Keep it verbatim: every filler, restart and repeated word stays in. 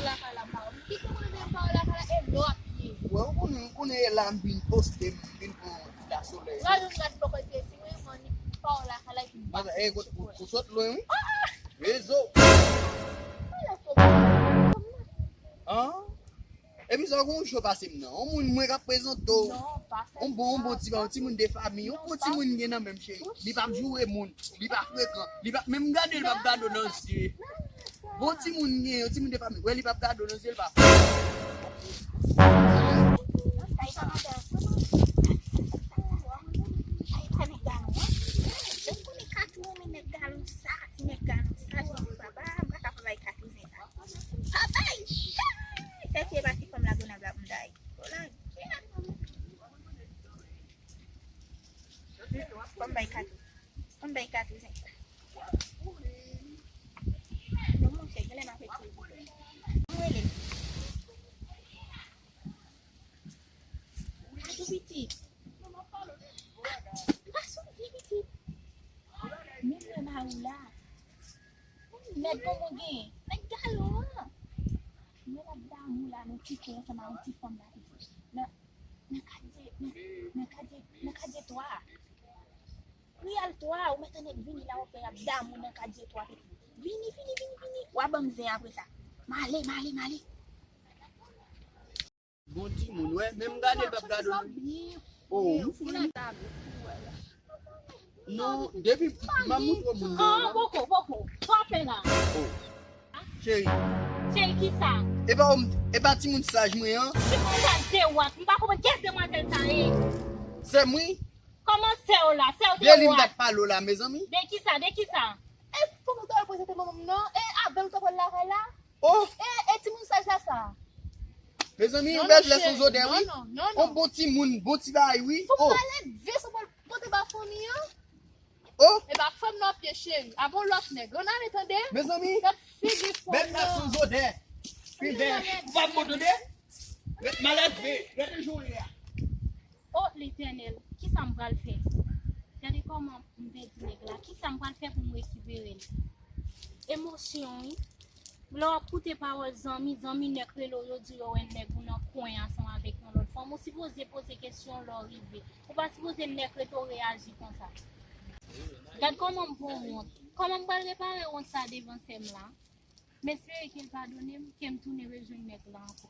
Lakay la pa ou. Ki tou moun de pa ou lakay la e lò ap ye. Wè, ou konnen, ou konnen la m vin poste, m vin pou la solèy. Lò nou gad bò kote si mwen, mwen ni pa ou lakay la epi m pa. Madan, e, ou, ou, ou sot lwen, wi. Rezo. An? Epi sa w gen yon cho pase m nan. Yon moun mwen k ap prezante w. Yon bon, yon bon ti, yon timoun de fanmi. Yon bon timoun gen nan menm cheri. Li p ap joure moun. Li pa frekan. Li pa, menm gade l p ap gade w nan zye. Bon timoun gen, yon timoun de fanmi. Wè li p ap gade w nan zye, li pa. Papa, sèl fye pati fanm la Gonab la pou m ta ye. Kola, fò m bay katou. Fò m bay katou, zen sa. Non, monchè, genlè m ap ekri. Mwen rele. Katou pitit. Ah, m pa sou vi pitit. Men mwen ba ou la. Nèg kòman w gen? Nèg galo an. Mwen ap damou la nan ti kou ansanm a yon ti fanm la tou. Nan, nan kadye, nan, nan kadye, nan kadye twa. Riyal twa, ou mèt annik vini la, ou fè ap damou nan kadye twa pitit. Vini, vini, vini, vini. W a ban m zen apre sa. M ale, m ale, m ale. Bon timoun, wè, menm gade l p ap gade w. Oh, m fou. Non, depi m ap montre w moun nan. Oh, poko, poko. Sa w ap fè la? Oh. Cheri. Cheri, kisa? E pa ou, e pa timoun saj mwen an? Timoun saj de wat. M pa konprann kiyès demwazèl sa ye. Sè m wi. Kòman sè w la? Sè w de wat. De li m t ap pale w la, mezanmi. De kisa? De kisa? E fò m ta al prezante manman m non. E avè l ou ta pral lakay la? Oh! E, e timoun saj la sa. Mezanmi, yon bèl lè sou zodè, wi. Non, non, non, non. On bon timoun, bon ti bagay, wi. Fò m pale vye sa pou l pote ba fanmi an. Oh! E ba fanm nan pye cheri. A bon lòt nèg. Ann ale tande. Mezanmi, bèl lè sou zodè. Pi bèl. Ou pa bon tande? Ret malève, rete joure a. O Letènèl, kisa m pral fè? Gade kòman m pèdi nèg la. Kisa m pral fè pou m rekipere l? Emosyon, wi. Lè w ap koute pawòl zanmi, zanmi nèk rele w, yo di yo wè nèg ou nan kwen ansanm avèk yon lòt fanm, ou sipoze poze kesyon lè w rive. Ou pa sipoze nèk rete w reyaji konsa. Gad kòman m pran wont. Kòman m pral repare wont sa devan sè m la? M espere ke l padone m, ke m tounen rejwenn nèg la ankò.